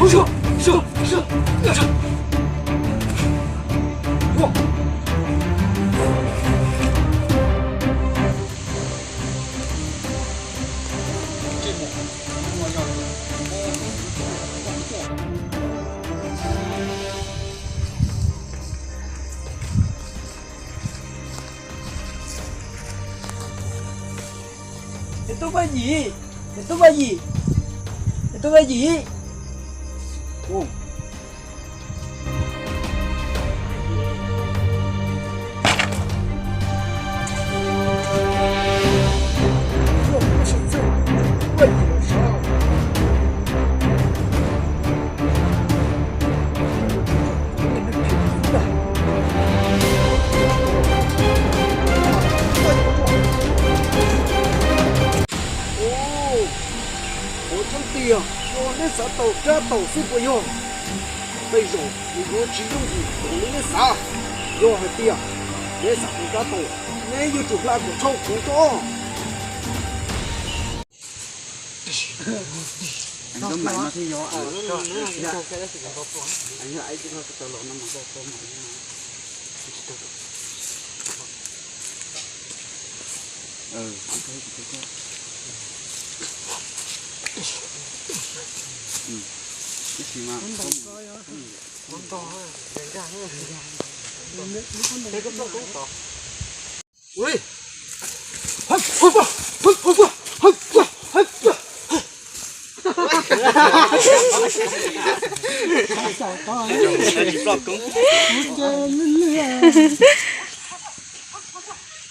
Tus tub Vaj Yim, tus tub Vaj Yim, tus tub Vaj Yim. Ua txhob tiag, yog neb xav tau rab taus xwb puas yog? Tej zaum nws yuav tsis yooj yim npaum li neb xav. Yog hais tias neb xav tau rab taus, neb yuav tsum hla kom dhau kuv tso. Hav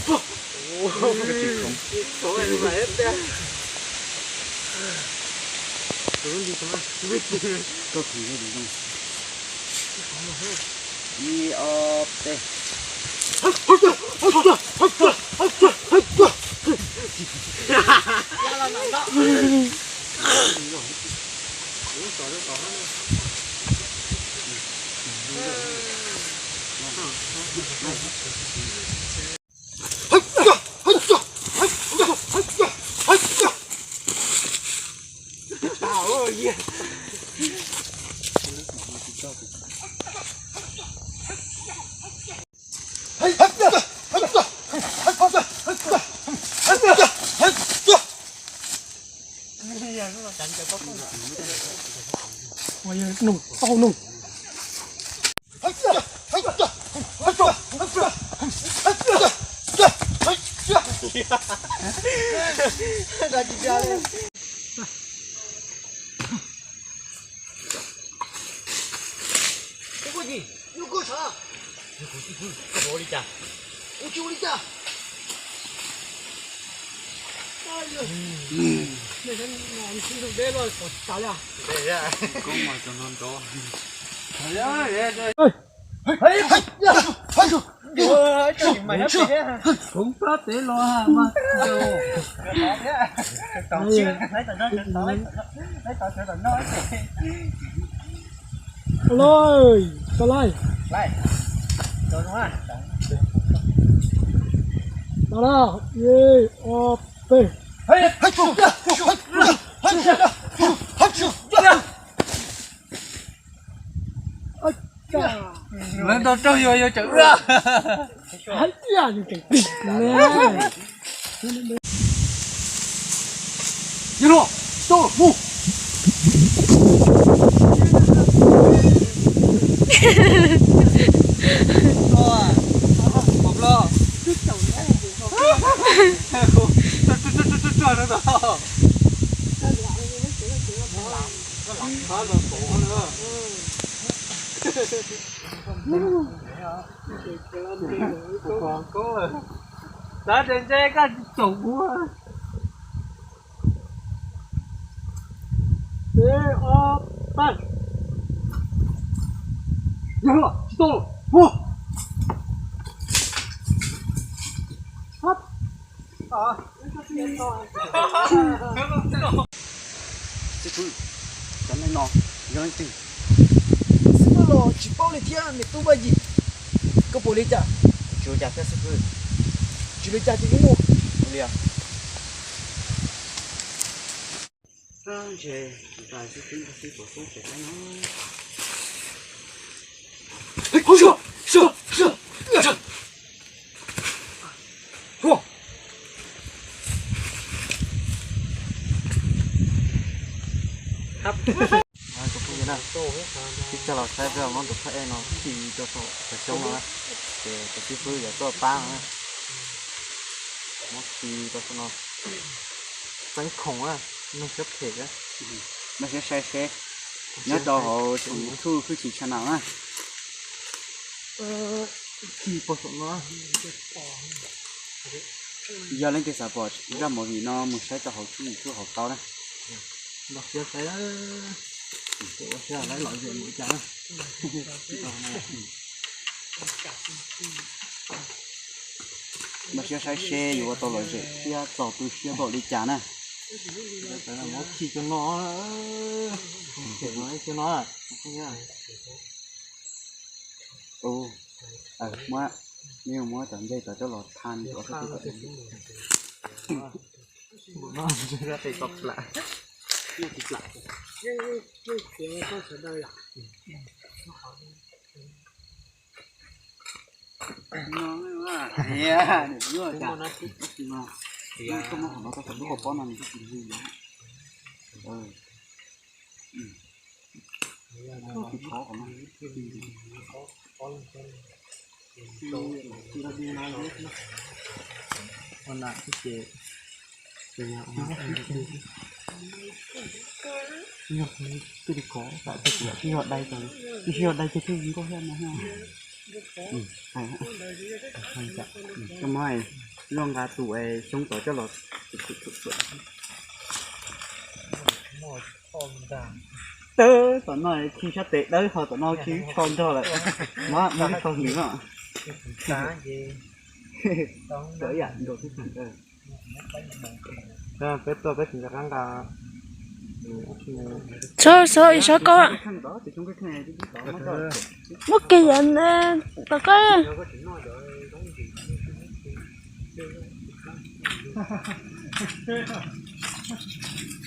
los. Ib ob peb. Nug tau nug. Ua li cas? Ua li cas? Koob mas tso no nrov. Koob plab pem los mas. Loj, tau laj. Tau laj, ib, ob, peb. Raug yuav yuav tsam ua. Yog luag, tau mus. Xav tias ntshe koj tsis caum kuv. Ib, ob, pab. Yog luag, tsis tau lawm. Ua. Xib fwb, cov neeg no yog leej twg? Xib fwb los tsis paub li thiab me tub Vaj Yim. Koj puas li cas? Tsis ua cas thiab xib fwb. Tsis li cas ces ib muag. Ua li os. Ntshe tus tais xib fwb nrog xib fwb xoob tsev no. Tus phooj ywg na, peb coj los saib peb muab tus phaj ej no khi rau saum cov xyoob no na, ces tus xib fwb yuav tuaj pab no na. Muab khi rau saum no. Txeeb khoom na, neeg siab phem na. Npaj siab saib seb nyob rau hauv YouTube Hwj Chim channel na. Khi puag saum no. Yog leej twg xav pom zaj movie no mus saib tau hauv tshooj YouTube hauv tau na. Npaj siab saib, ua siab lawv lom zem mus li cas na. Npaj siab saib seb yuav ua tau lom zem thiab txaus tu siab npaum li cas na. Muab khi cov no, cov no. Muab, muab cov ncej cov coj los tha cov xab tub kom. Yog twb li ko, twb yog dai, twb yog dai ces twb nkauj thiab no. Koj muab loj nqa tus xyoob tod coj los. Tawb tom no khi sab tes dawb ho tom no khi tsho nrog lawm. Muab, muab ib tsho nws no. Txawm ib yam nkaus xwb. Peb tuaj peb tsis nco qab nqa. Txhob, txhob, ib sab ko. Muab kiag yam ne, tom ko.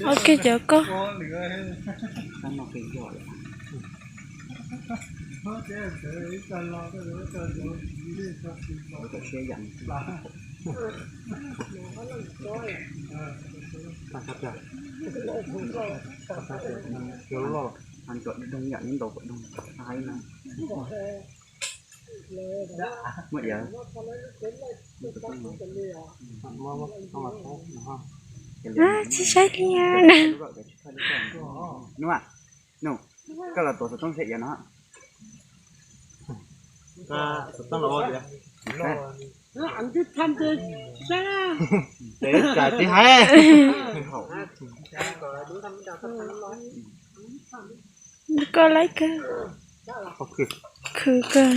Ua kiag cov ko. Tsis saib li. Nua, nua, koj los tuav xov tooj seb yog no. Xov tooj los ua tias. Tes tsam tsis hais. Koj laib kawg. Khwv kawg.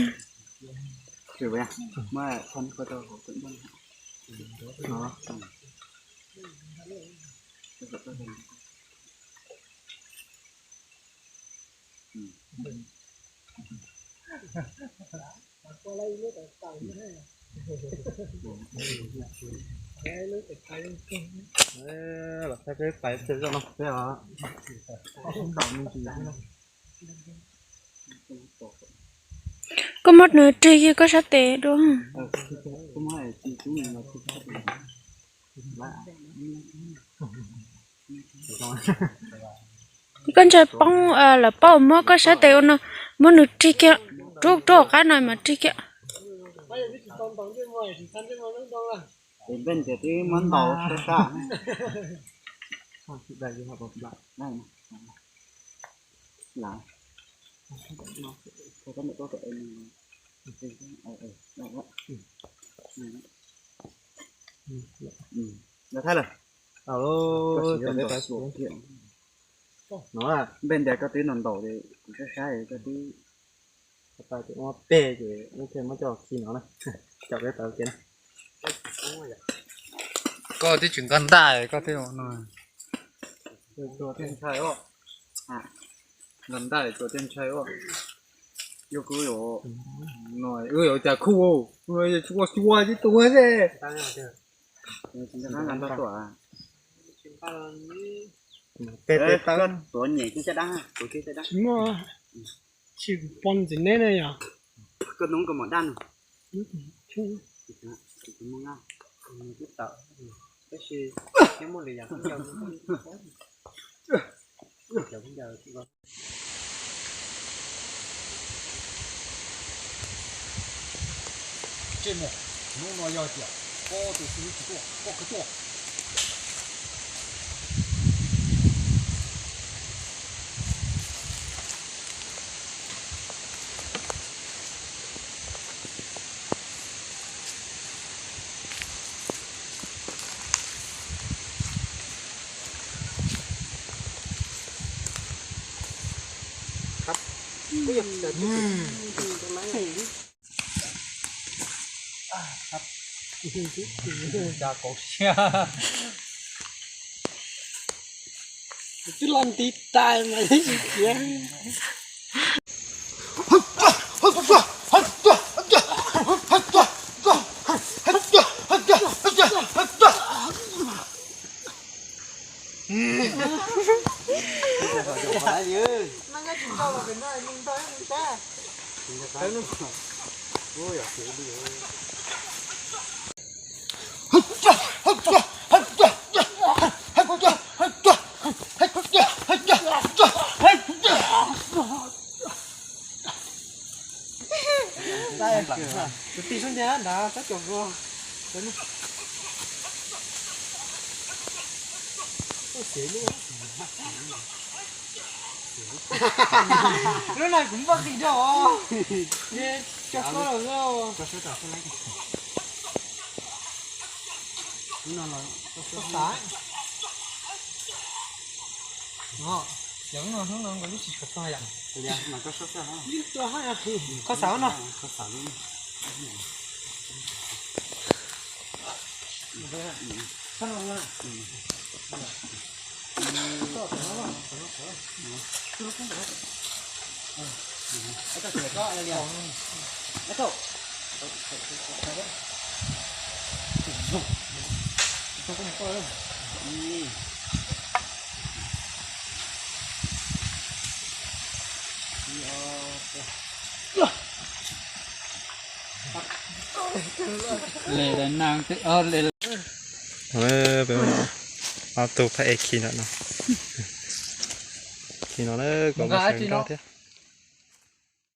Los saib peb pais pem zoj no peb os. Ntaus me ntsis yam no. Koj muab nws rig kiag koj sab tes dua. Koj ntshai poob lawv paub muab koj sab tes ua no, muab nws rig kiag, rub rau hauv qab no mas rig kiag. Npej ntias koj twb ntaus ntaus, kuv saib saib koj twb, ua peg ces muab coj khi no na, coj peb tawv kiag na. Koj twb tsis nqa ntaj koj twb no. Nqa ntaj tsuas thiaj ntshai os. Yog kuv yuav, no wb yuav cas khuj, tsis ua xyua tib tug xwb. Tuav nyem kiag caj dab, tuav kiag caj dab. Tsis muaj, tsis pom ntxiv neb na yog. Koj hnub koj mam dab no. Tab sis thiab muaj lwm yam. Ntsej muag, hnub no yog tias koj tus xib hwb tsis tuaj, koj kawg tuaj. Cov kaum siab. Twb los nti tais mas tsis khiav. Tus tij sab ntiag nrad sab cov ko. Lub no kuv npaj qis rau. Tso koj los. Yog no hnub no nkawd lub tsis tshua txog yom. Koj xav no. Ob tug phab ej khi no, khi no kom mus sawv nkauj thiab.